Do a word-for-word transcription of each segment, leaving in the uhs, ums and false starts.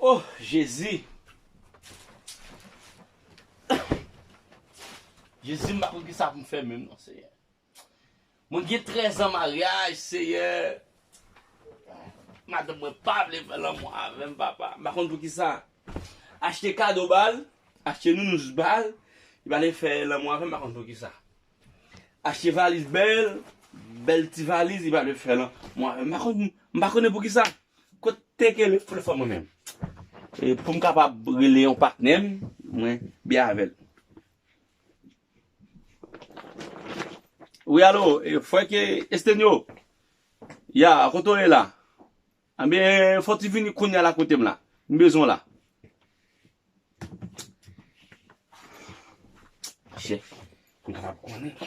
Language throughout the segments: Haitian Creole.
Oh, Jezi. Jezi, m pa konn ki sa pou m fè menm non, Senyè. Mwen gen trèz an maryaj, Senyè. Madanm mwen pa vle fè lanmou avè m, papa. M pa konn pou ki sa. Achte kado ba l, achte nounous ba l, li pa vle fè lanmou avè m, m pa konn pou ki sa. Achte valiz bèl, bèl ti valiz, li pa vle fè lanmou avè m. M pa konn, m pa konnen pou ki sa. Kote ke le fò mwen menm? E pou m kapab rele yon patnè m, mwen byen avè l. Wi, alo, e, frè ke Estenyo. Ya, kote w ye la? Anben, fò w ti vini kounye a la kote m la. M bezwen w la. Chèf, m kapab konnen.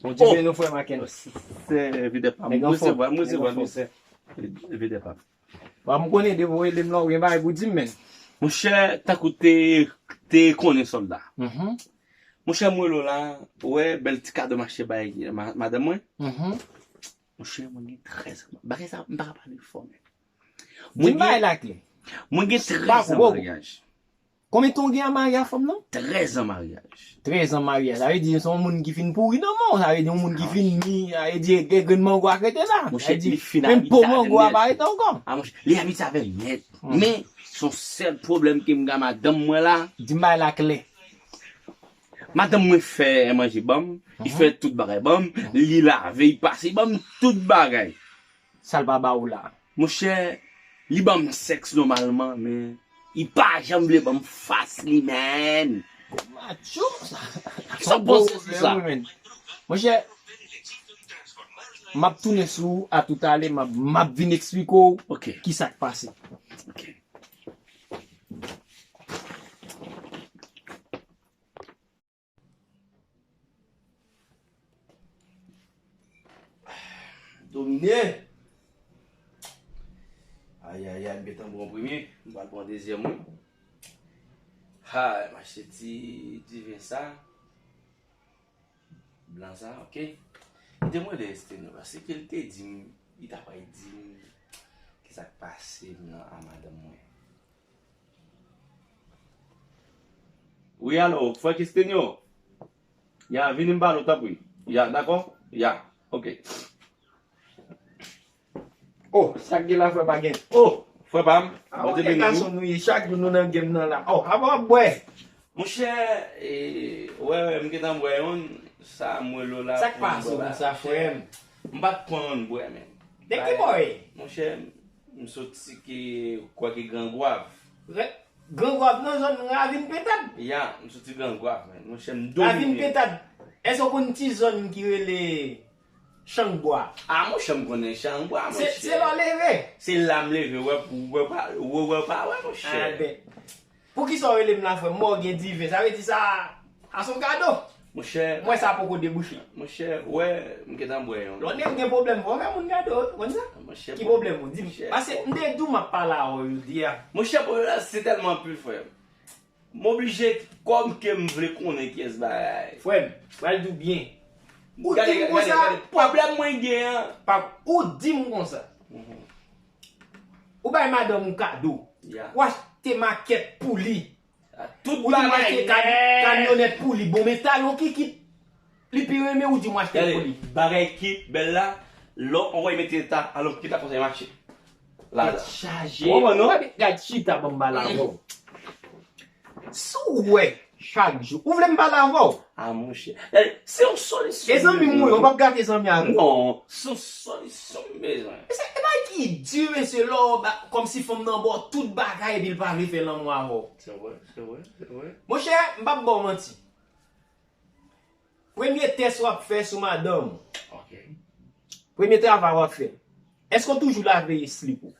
Bon, Dye beni w, frè Maken. Se vide pa m. Nèg anfòm. Mwen se vwa, mwen se vwa, mwen se vide pa m. Bon, m konnen depi w rele m la, w gen bagay pou di m, men. Monchè, tankou te, te konnen sòlda. Mhm. Monchè, m rele w la, ou wè, bèl ti kado m achte bay ma-, madanm mwen. Mhm. Monchè, mwen gen trèz an. Bagay sa, m pa ka pale fò, men. Di m bagay la klè. Mwen gen trèz an maryaj. Konbyen tan w gen a marye a fanm nan? Trèz an maryaj. Trèz an maryaj. Sa vle di se yon moun ki fin pouri nan men w. Sa vle di yon moun ki fin mi. Sa vle di gen grenn mango ak rete la. Monchè, li fin abitye avè m nèt. Menm po mango a pa rete ankò. A, monchè, li abitye avè m nèt. Hmm. Men, se yon sèl pwoblèm ke m gen a madanm mwen la. Di m bagay la klè. Madanm mwen fè manje ban m, li fè tout bagay ban m, li lave, li pase, li ban m tout bagay. Sa l pa ba w la? Monchè, li ban m sèks nòmalman, men li pa janm vle ban m fas li, menn. Gwo matcho sa. Kisa w panse sou sa? Monchè, m ap tounen sou ou atoutalè, m ap, m ap vin eksplike w kisa k pase. Ok. Domine. Ayayay, m gentan pran premye. M pral pran dezyèm, wi. Ha, m achte ti diven sa. Blan sa, ok. Li te mande Estenyo, paske l te di m, li ta pral di m kisa k pase m nan a madanm mwen. Wi, alo, frè Kistenyo. Ya, vini m pale w, tanpri. Ya, dakò? Ya, ok. Oh, sa k gen la, frè pa gen? Oh, frè pa m. Ah, Bondye beni nou. Gason nou ye, chak jou nou nan game nan la. Oh, apa w ap bwè? Monchè, e, wè, wè, m gentan bwè youn, sa m rele w la pou m bwè. Sa k pase w konsa, frè m? M pa t pran youn bwè, men. De ki bò w ye? Monchè, m soti ke, kwè ke Gran Gwav. Gran Gwav nan zòn Ravin Pentad? Ya, m soti Gran Gwav, men. Monchè, m domine. Ravin Pentad, èske w konn ti zòn ki rele Changbwa? A, monchè, m konnen Changbwa, monchè. Se la w leve? Se la m leve, wè, pou, wè, pa, wè, wè, pa, wè, monchè. A, ben. Poukisa w rele m la, frè m? Mò gen diven, sa vle di sa, sa se yon kado. Monchè. Mwen sa poko debouche. Monchè, wè, m gentan bwè yon. Lòt nèg gen pwoblèm, fò w fè moun gade w, konn sa? Monchè, ki pwoblèm ou? Di m. Monchè, paske m te di w m ap pale avè w jodi a. Monchè, pwoblèm la, se tèlman anpil, frè m. M oblije, kòm ke m vle konnen kiyès bagay. Frè m, pral di w byen. Ou di m konsa. Gade, gade, pwoblèm mwen gen an. Pa, ou di m konsa. Mhm. Ou bay madanm ou kado. Ya. Ou achte makèt pou li. Tout bagay nèt. Ou di m achte kamyonèt pou li. Bon, men talon kikit li pi renmen, ou di m achte pou li. Gade, bagay ki bèl la, lè w anvoye mete ta, alò kikit la konsa mache. La, la. Tèt chaje. Ou konprann, non? Gade, gade chita, ban m pale avè w. Si w wè, chak jou, ou vle m pale avè w? A, monchè. Gade, se yon solisyon. E zanmi m ou ye, ou p ap gate zanmi avè w. Non, se yon solisyon m bezwen. E se, e bagay ki di, mesye, lè w ba, kòmsi fanm nan ba w tout bagay epi l pa vle fè lanmou avè w. Se vre, se vre, se vre. Monchè, m p ap ba w manti. Premye tès w ap fè sou madanm ou. Ok. Premye travay w ap fè. Èske w toujou lave slip ou?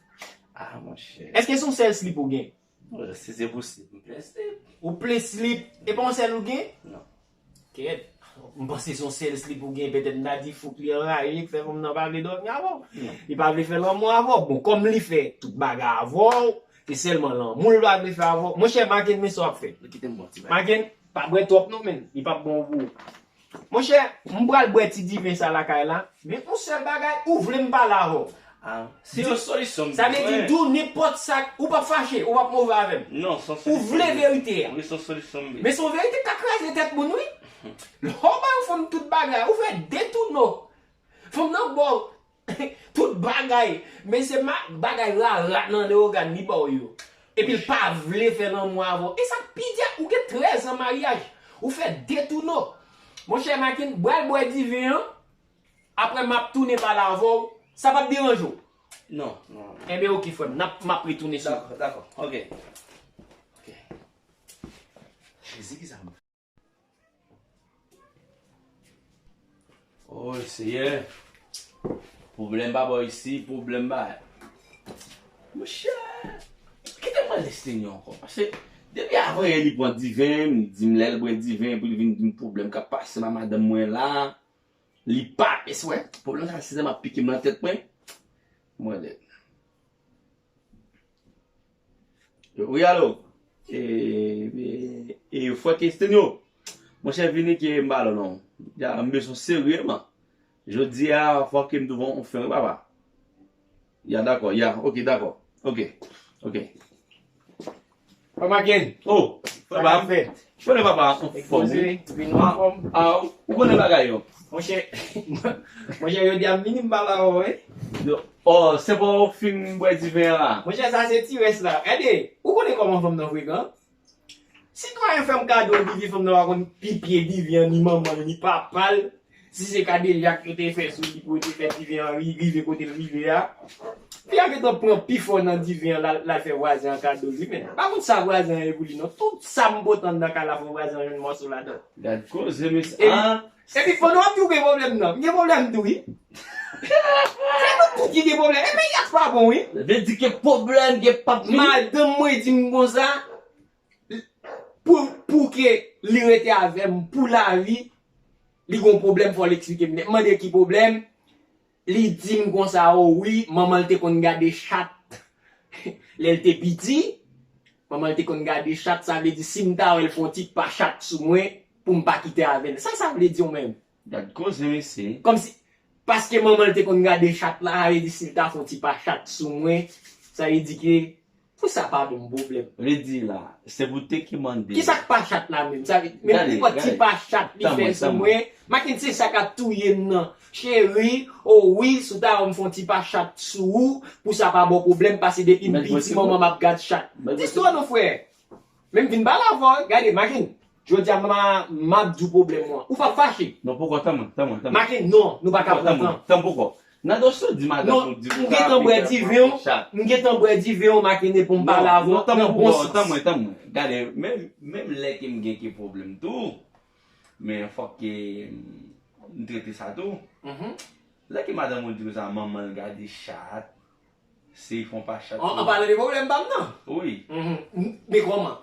A, monchè. Èske se yon sèl slip ou gen? Bon, si se posib, m plen slip. Ou plen slip, e pa yon sèl ou gen? Non. Kèt. M panse se yon sèl slip ou gen, petèt m ta di fouk li anraje, k fè fanm nan pa vle dòmi avè w. Non. Li pa vle fè lanmou avè w. Bon, kòm li fè tout bagay avè w, se sèlman lanmou l pa vle fè avè w. Monchè, Maken, men sa w ap fè. Kite m bon ti bagay. Maken, pa bwè twòp non, men. Li p ap bon pou ou. Monchè, m pral bwè ti diven sa lakay la. Men yon sèl bagay, ou vle m pale avè w. Ah, se yon solisyon m bezwen. Sa vle di tou, nenpòt sa, ou p ap fache, ou p ap move avè m. Non, se yon solisyon m bezwen. Ou vle verite a. Wi, se yon solisyon m bezwen. Men se yon verite k ka kraze tèt moun, wi. Lè w ba yon fanm tout bagay, ou fè detounen w. Fanm nan ba w tout bagay. Men se ma-, bagay rara nan lewogàn li ba w yo. Epi l pa vle fè lanmou avè w. E sa k pi di a, ou gen trèz an maryaj. Ou fè detounen w. Monchè Makin, bral bwè diven an. Apre m ap tounen pale avè w. Sa p ap deranje w? Non, non. Enben, oke, frè m. N ap, m ap retounen sou. Dakò, dakò. Oke. Oke. Jezi, ki sa m fè? O Seyè. Pwoblèm pa bò isi, pwoblèm pa. Monchè, kite m ale Senyè ankò. Paske depi avanyè li pran diven, li di m lè l bwè diven, pou li vin di m pwoblèm k ap pase m ak madanm mwen la. Li pa, mesye, wè, pwoblèm sa, se sa m ap pike m nan tèt mwen. Mwen lè. Wi, alo. E, e, e, frè Kestenyo. Monchè, vini ke m ba lò non. Ya, m bezwen seryèman. Jodi a, fò ke m twouve yon fen, wi, papa. Ya, dakò, ya, oke, dakò. Oke, oke. Papa Ken. Oh, sa va fèt? Konnen papa an fòm, wi. Vin an fòm. Ah, ou konnen bagay yo. Monchè, monchè, jodi a m vini m pale avè w, wi. Oh, se pa w fin bwè diven an la? Monchè, sa se ti rès la. Gade, ou konnen kòman fanm nan frekan? Sitwayen fè m kado diven, fanm nan pa konn pi pye diven an, ni manman l, ni papa l. Si se kadejak yo te fè sou li pou yo te fè diven an ri-, rive kote l rive a. Fi a gentan pran pi fò nan diven an, l al, l al fè vwazen an kado l, wi, men. Pa konn sa vwazen an ye pou li, non. Tout sa m pote anndan kay la, fò vwazen an jwenn mòso ladan. Gad koze, mesye. Epi, ah, epi pandan w ap di w gen pwoblèm nan, m gen pwoblèm tou, wi. Se nou tout ki gen pwoblèm. E peyi a pa bon, wi. Vle di ke pwoblèm gen pap fini. Madanm mwen di m konsa, pou, pou ke li rete avè m pou lavi, li gon pwoblèm, fò l eksplike m nèt. M mande ki pwoblèm, li di m konsa, o wi, manman l te konn gade chat lè l te piti. Manman l te konn gade chat, sa vle di si m ta wè l fè yon ti pa chat sou mwen, pou m pa kite avè l. Sa sa vle di w menm? Gad koze, mesye. Kòmsi, paske manman l te konn gade chat la, sa vle di si l ta fè yon ti pa chat sou mwen, sa vle di ke pou sa pa bon pwoblèm. Vle di la, se pou te ki mande. Kisa k pa chat la menm? Sa vle, menm nenpòt ti pa chat li fè sou mwen, Makin se sa k ap touye m nan. Cheri, o wi, si w ta wè m fè yon ti pa chat sou ou, pou sa pa ba w pwoblèm, paske depi m piti, manman m ap gad chat. Di sa non, frè. Men m vin pale avè w, gade, Makin. Jodi a, m a, m ap di w pwoblèm mwen. Ou p ap fache. Non, poko, tann mwen, tann mwen, tann mwen. Makin, non, nou pa ka pran tan. Tann poko. Nan dosye w di madanm ou di m gentan bwè diven w, m gentan bwè diven w, Makin, e pou m pale avè w nan bon sans. Tann mwen, tann mwen. Gade, menm, menm lè ke m gen ke pwoblèm tou, men fòk ke m trete sa tou. Lè ke madanm ou di konsa, manman l gade chat, se fon pa chat. An, an palan de pwoblèm pa m nan. Wi. Men kòman?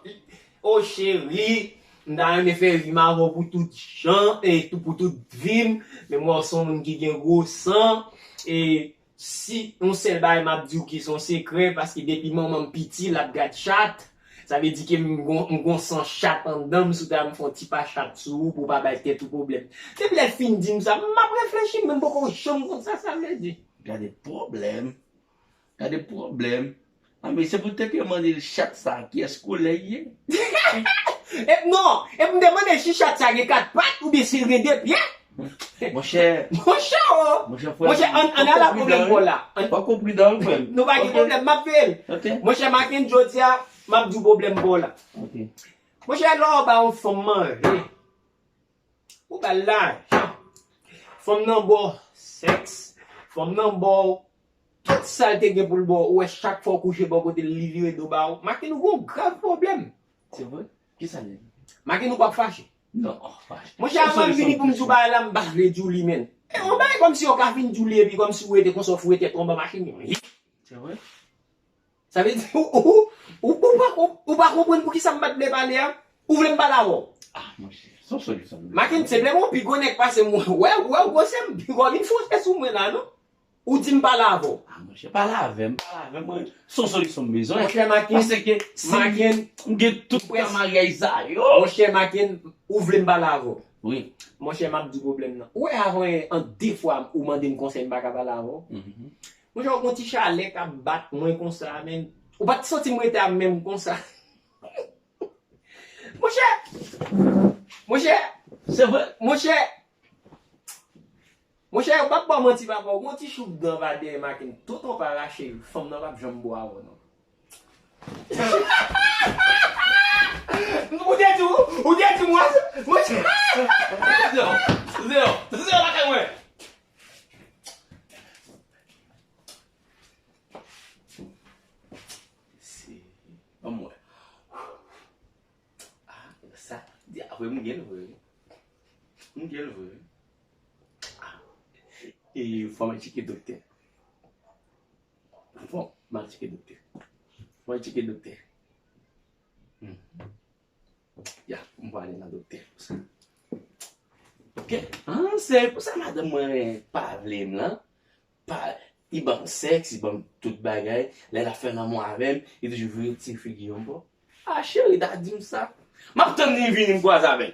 O cheri, m ta renmen fè vi m avè w pou tout jan, e tou, pou tout vi m, men m wè w se yon moun ki gen gwo san, e si yon sèl bagay m ap di w ki se yon sekrè, paske depi manman m piti, l ap gad chat, sa vle di ke m gon, m gon san chat anndan m, si w ta m fè yon ti pa chat sou ou pou w pa bay tèt ou pwoblèm. Depi lè l fin di m sa, m ap reflechi, men m poko janm konn sa sa vle di. Gade pwoblèm. Gade pwoblèm. A, men se pou te ke mande l chat sa, kiyès koulè l ye? E, non, e pou m te mande l si chat sa gen kat pat oubyen si l gen de pye. Monchè. Monchè, o. Monchè, frè, monchè, an, an ala pwoblèm pa w la. Fòk ou pridan, wi, frè m. Nou pa gen pwoblèm, m ap peye l. Ok. Monchè, Makin, jodi a, m ap di w pwoblèm pa w la. Ok. Monchè, lè w ba yon fanm manje, ou ba l lajan. Fanm nan ba w sèks. Fanm nan ba w tout sa l te gen pou l ba w. Ou wè chak fwa w kouche bò kote l, li vire do ba w. Makin, ou gon grav pwoblèm. Se vre? Kisa l ye? Makin, ou p ap fache. Non, oh, fache. Monchè, avan m vini pou m di w bagay la, m pa vle di w li, men. E yon bagay kòmsi yo ka vin di w li, epi kòmsi w rete konsa, w foure tèt ou anba machin. Se vre? Sa vle di, ou, ou, ou, ou pa konp-, ou pa konprann poukisa m pa t vle pale a? Ou vle m pale avè w? Ah, monchè, se yon solisyon. Makin, se vle bon, pi gwo nèg pase m, wè, wè, wè, gwosè m, pi gwo vin fonse sou mwen la, non? Ou di m pale avè w. Ah, monchè, pale avè m, pale avè m, mwen, se yon solisyon m bezwen. Monchè Makin, paske si Makin, m gen tout ka maryaj sa yo. Monchè Makin, ou vle m pale avè w? Wi. Monchè, m ap di w pwoblèm nan. Ou wè, avan, an de fwa, ou mande m konsèy, m pa ka pale avè w. Mhm. Monchè, ou gon ti chalè k ap bat mwen konsa, men. Ou pa t santi m rete a menm konsa. Monchè! Monchè! Se vre? Monchè! Monchè, ou p ap ba w manti, papa. Ou gon ti chouk dan pa dèyè makin. Tonton pa rache, fanm nan p ap janm bo avè w, non. Ou te di, ou te di mwen, monchè. Zero, zero, zero lakay mwen. Se, ban m wè. Ah, sa, di apre m gen l vre. M gen l vre. Ah, e fò m al tcheke doktè. Fò m al tcheke doktè. Fò m al tcheke doktè. Hmm. Ya, m prale nan doktè pou sa. Ok. Ah, se pou sa madanm mwen pa vle m lan. Pa, li ban m sèks, li ban m tout bagay. Lè l ap fè lanmou avè m, li toujou vire ti figi yo m bò. Ah, cheri, ta di m sa. M ap tann li vini m kwaze avè l.